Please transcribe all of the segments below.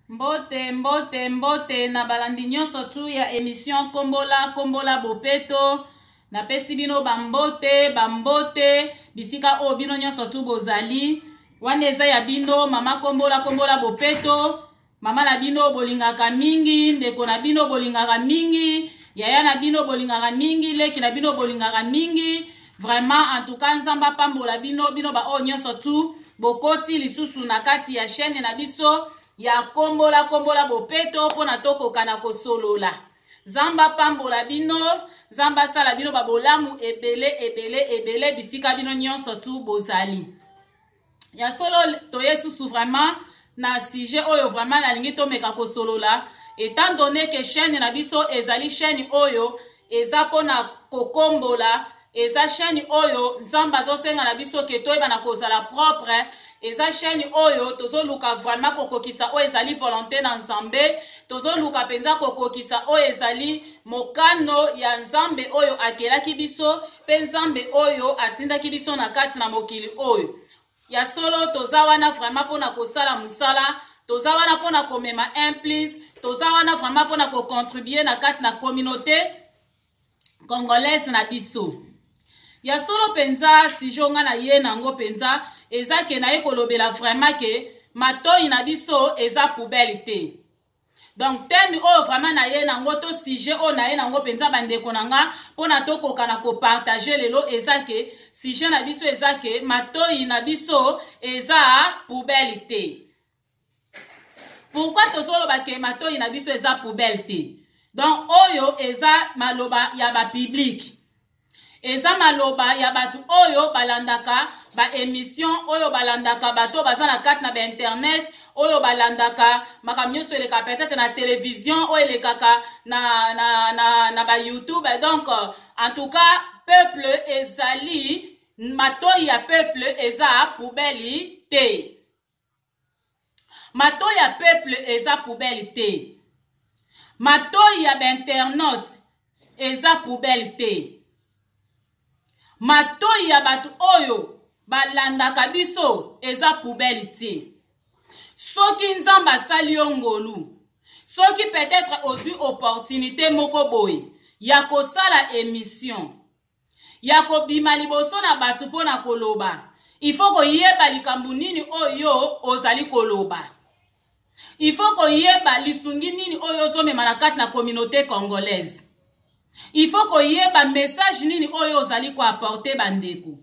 Mbote, mbote, mbote na balandi nyonso tu ya emission Kombola Kombola Bopeto. Napesi bino bambote, bambote bisika oyo bino nyonso tu bozali. Wana eza ya bino mama Kombola Kombola Bopeto. Mama na bino bolingaka mingi, ndeko na bino bolingaka mingi, yaya na bino bolingaka mingi, leki na bino bolingaka mingi. Vraiment, en tout cas, Nzambe apambola bino, bino ba oyo nyonso tu bokoti lisusu na kati ya chaîne na biso ya Kombola Kombola Bopeto mpona tokoka na kosolola. Nzambe apambola bino, Nzambe asala bino babolamu ebele ebele ebele bisika bino nyonso tu bozali. Ya solo toye susu vraiment na sujet oyo vraiment nalingi tomeka kosolola, étant donné que chaîne na biso ezali chaîne oyo eza mpona kokombola, eza chaîne oyo Nzambe azosenga na biso ke toyeba na kozala propre, eza chaîne oyo tozoluka vraiment kokokisa oyo ezali volonté na Nzambe, tozoluka mpenza kokokisa oyo ezali mokano ya Nzambe oyo akelaki biso mpe Nzambe oyo atindaki biso na kati na mokili oyo. Ya solo toza wana vraiment mpona kosala mosala, toza wana mpona komema un plus, toza wana vraiment mpona kocontribue na kati na communauté congolaise na biso. Ya solo mpenza sujet nga na ye nango mpenza eza ke naye kolobela vraiment ke matoi na biso eza poubelle te. Donc thème oyo vraiment na ye nango to sujet oyo na ye nango mpenza bandeko na nga mpona tokoka na kopartage lelo eza ke sujet na biso eza ke matoi na biso eza poubelle te. Pourquoi tozoloba ke matoi na biso eza poubelle te? Donc oyo eza maloba ya ba public, eza maloba ya bato oyo balandaka ba émission, oyo balandaka bato baza na kati na ba internet, oyo balandaka makambo nyonso elekaka peut-être na télévision, oyo elekaka na ba YouTube. Donc en tout cas peuple ezali matoi ya peuple eza poubelle te. Matoi ya peuple eza poubelle te. Matoi ya ba internaute eza poubelle te. Matoi ya bato oyo balandaka biso eza poubelle te. Soki Nzambe asali yo ngolu, soki peut-être ozwi opportunité moko boye ya kosala émission, ya kobima liboso na bato mpona koloba, il faut koyeba likambo nini oyo ozali koloba, il faut koyeba lisungi nini oyo ozomema na kati na communauté congolaise, il faut koyeba message nini oyo ozali koapporter bandeko.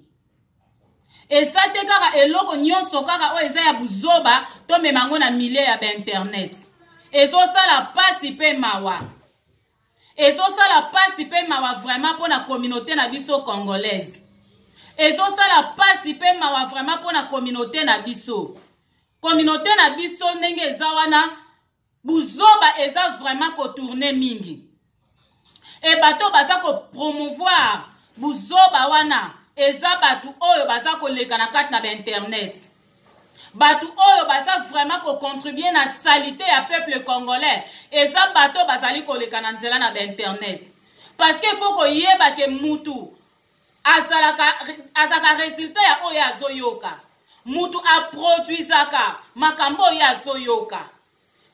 Eza te kaka eloko nyonso kaka oyo eza ya buzoba tomema yango na milieu ya bainternet. Ezosala pasi mpe mawa, ezosala pasi mpe mawa vraiment mpona communauté na biso congolaise. Ezosala pasi mpe mawa vraiment mpona communauté na biso. Communauté na biso ndenge eza wana, buzoba eza vraiment kotourner mingi e bato baza kopromouvoir buzoba wana eza bato oyo baza koleka na kati na bainternet. Bato oyo baza vraiment kocontribue na saleté ya peuple congolais eza bato bazali koleka na nzela na bainternet, parce que faut koyeba ke mutu azalaka résultat ya oyo azoyoka. Mutu aproduisaka makambo oyo azoyoka.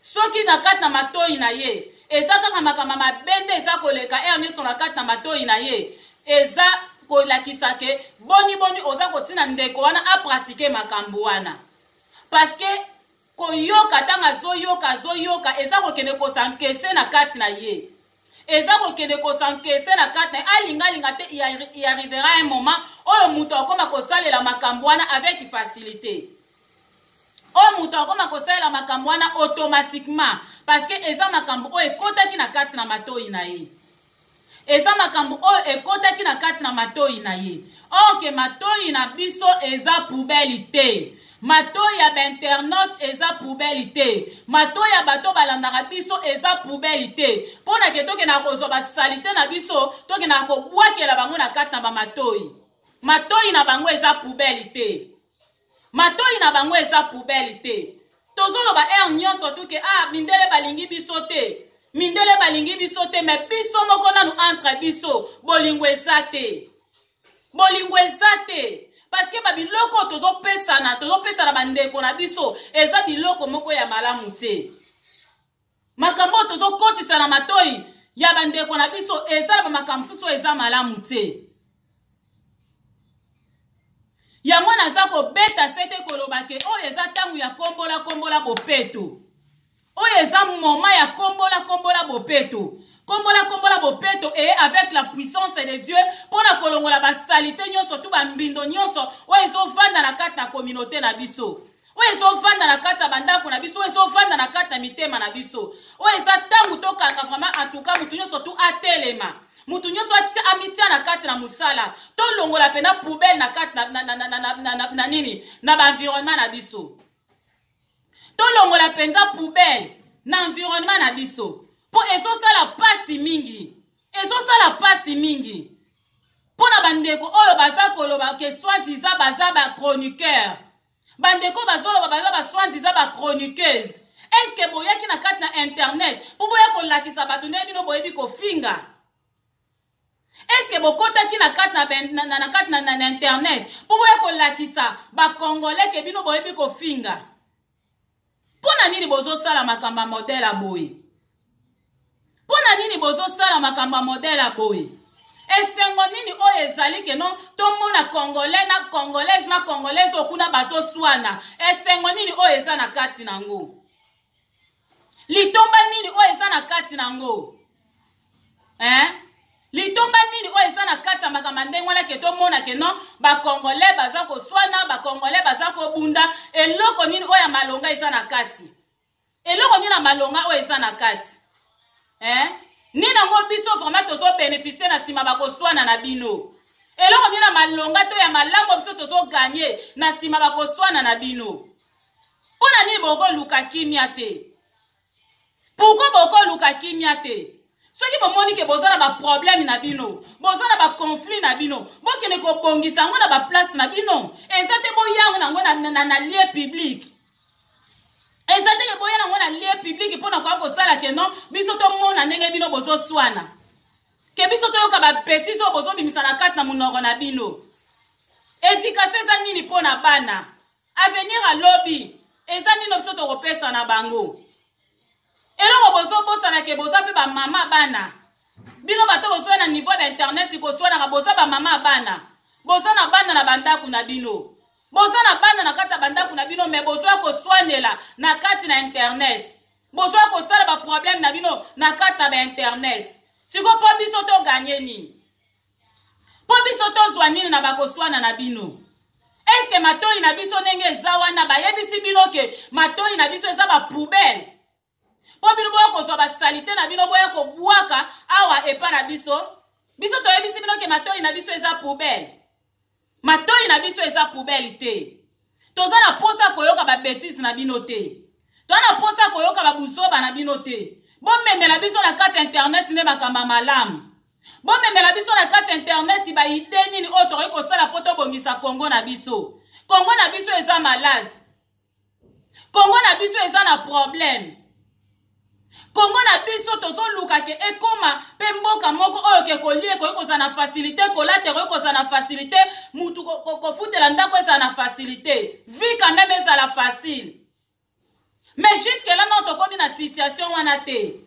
Soki na kati na matoi na ye eza kaka makambo mabe nde eza koleka heure nyonso na kati na matoi na ye, eza kolakisa ke boni boni oza kotina ndeko wana apratike makambo wana, parce que koyoka ntango azoyoka, azoyoka eza kokende kosankese na kati na ye, eza kokende kosankese na kati na ye. Alingalinga te, il arrivera un moment oyo moto akoma kosalela makambo wana avec facilité, oyo moto akoma kosalela makambo wana automatiquement, parce que eza makambo oyo ekɔtaki na kati na matoi na ye, eza makambo oyo ekɔtaki na kati na matoi na ye. Or ke matoi na biso eza poubelle te, matoi ya bainternaute eza poubelle te, matoi ya bato balandaka biso eza poubelle te, mpo na ke tokendaka kozwa basaleté na biso, tokendaka kobwakela bango na kati na bamatoi. Matoi na bango eza poubelle te, matoi na bango eza poubelle te. Tozoloba heure nyonso tuke ah, mindele balingi biso te, mindele balingi biso te, mais biso moko nanu entre biso bolingo eza te, bolingo eza te, parce que babiloko oyo tozopesana, tozopesana bandeko na biso, eza biloko moko ya malamu te. Makambo oyo tozokotisa na matoi ya bandeko na biso eza na bamakambo mosusu oyo eza malamu te. Yango naza kobeta sete koloba ke oyo eza ntango ya kombola kombola bopeto. Oyo eza moment ya kombola kombola bopeto. Kombola kombola bopeto eye avec la puissance de Dieu mpo na kolongola basalite nyonso tu bambindo nyonso oyo ezovanda na kati na communauté na biso. Oyo ezovanda na kati ya bandako na biso, oyo ezovanda na kati na mitema na biso. Oyo eza ntango tokanga vraiment, en tout cas mutu nyonso tu atelema, mutu nyonso amitia na kati na mosala, tolongola pena poubelle na kati na, na, na, na, na, na, na, na nini na baenvironnement na biso. Tolongola mpenza poubelle na environnement na biso mpo ezosala pasi mingi, ezosala pasi mingi mpo na bandeko oyo baza koloba ke soi-disant baza ba chroniqueur. Bandeko bazoloba baza ba soi-disant ba chroniqueuse. Est-ce que boyaki na kati na internet mpo boya kolakisa bato ndenge bino boyebi kofinga? Est-ce que bokotaki na kati na, na, na, na kati na, na, na internet mpo boya kolakisa ba congolais ke bino boyebi kofinga? Mpo na nini bozosala makambo ya modèle ya boye? Mpo na nini bozosala makambo ya modèle ya boye? Esengo nini oyo ezali ke non tomona congolais na congolaise na congolaise oyo kuna bazoswana? Esengo nini oyo eza na kati nango? Litomba nini oyo eza na kati nango? Hein? Litomba nini oyo eza na kati ya makambo ndenge wana ke tomona ke non ba congolais baza koswana, ba congolais baza kobunda? Eloko nini oyo ya malonga eza na kati? Eloko nini ya malonga oyo eza na kati? Hein? Nini yango biso vraiment tozobénéficie na nsima bakoswana na bino? Eloko nini ya malonga to ya malamu biso tozoganye na nsima bakoswana na bino? Mpo na nini bokoluka kimia te? Pourquoi bokoluka kimia te? Soki bomoni ke boza na ba problème na bino, boza na ba conflit na bino, bokende kobongisa yango na ba place na bino. Eza te boyango nango na, na, na, na lieu public. Eza te ke boya nango na lieu public mpo na koya kosala ke non biso tomona ndenge bino bozoswana, ke biso toyoka ba bêtises oyo bozobimisa na kati na monoko na bino. Éducation eza nini mpo na bana? Avenir alobi eza nini biso tokopesa na bango? Eloko bozobosana ke boza mpe bamama bana. Bino bato bozoya na niveau ya internet koswanaka, boza bamama bana, boza na bana na bandako na bino, boza na bana na kati ya bandako na bino, me bozoya koswanela na kati na internet, bozoya kosala baproblème na bino na kati na bainternet. Siko mpo biso toganye nini? Mpo biso tozwa nini na bakoswana na bino? Eske matoi na biso ndenge eza wana bayebisi bino ke matoi na biso eza bapoubelle? Mpo bino boya kozwa basalite na bino boya kobwaka awa epa na biso. Biso toyebisi bino ke matoi na biso eza poubelle. Matoi na biso eza poubelle te. Toza na posa koyoka babêtises na bino te. Toza na posa koyoka babuzoba na bino te. Bomemela biso na kati ya internet nde makambo ya malamu. Bomemela biso na kati ya internet ba idée nini oyo tokoki kosala mpo tobongisa Congo na biso. Congo na biso eza malade. Congo na biso eza na problème. Congo na biso tozoluka ke ekoma pe mboka moko oyo ke kolia ekoki kozala na facilité, kolata ekoki kozala na facilité, mutu kofutela ndako ezala na facilité, vie quand même ezala facile. Mais jusque là non tokomi na situation wana te.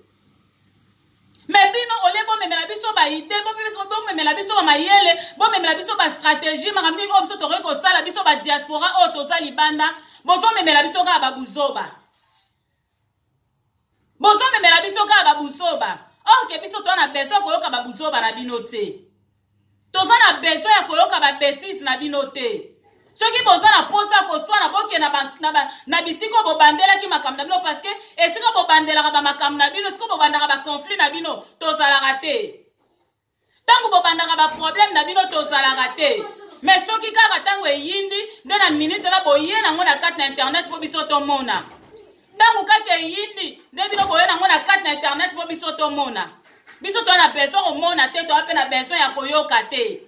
Mais bino olie bomemela biso ba idée, bomemela biso ba mayele, bomemela biso ba stratégie, makambo nini oyo biso tokoki kosala, biso ba diaspora oyo toza libanda, bozomemela biso kaka ba buzoba. Bozomemela biso kaka ba buzoba. Or ke biso toza na besoin koyoka ba buzoba na bino te. Toza na besoin ya koyoka ba bêtises na bino te. Soki boza na posa koswana, boke na bisika bobandelaki makambo na bino, parce que esika bobandelaka ba makambo na bino, esika bobandaka ba conflit na bino, tozalaka te. Tango bobandaka ba problème na bino, tozalaka te. Mais soki kaka tango eyindi nde na minute na boye nango na kati na internet po biso tomona. Tango kaka eyindi nde bino boye nango na kati na internet po biso tomona. Biso toza na besoin komona te, toza pe na besoin ya koyoka te.